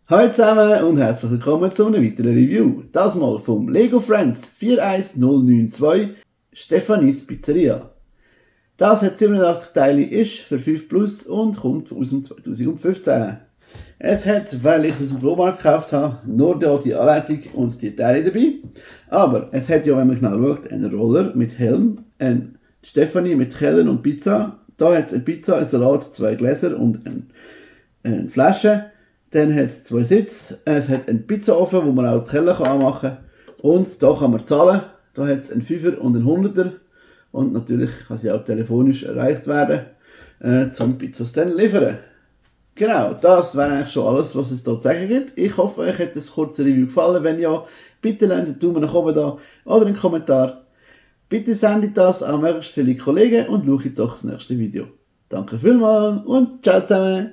Hallo zusammen und herzlich willkommen zu einem weiteren Review. Das mal vom Lego Friends 41092 Stefanis Pizzeria. Das hat 87 Teile, ist für 5 Plus und kommt aus dem 2015. Es hat, weil ich es im Flohmarkt gekauft habe, nur die Anleitung und die Teile dabei. Aber es hat ja, wenn man genau schaut, einen Roller mit Helm, ein Stefanie mit Keller und Pizza. Da hat es eine Pizza, ein Salat, 2 Gläser und eine Flasche. Dann hat es 2 Sitze, es hat einen Pizzaofen, wo man auch die Keller anmachen kann. Und da kann man zahlen. Da hat es einen 5er und einen 100er. Und natürlich kann sie auch telefonisch erreicht werden, zum Pizzas dann liefern. Genau, das wäre eigentlich schon alles, was es hier zu sagen gibt. Ich hoffe, euch hat das kurze Review gefallen. Wenn ja, bitte lasst einen Daumen nach oben da oder einen Kommentar. Bitte sendet das an möglichst viele Kollegen und schaut doch das nächste Video. Danke vielmals und ciao zusammen!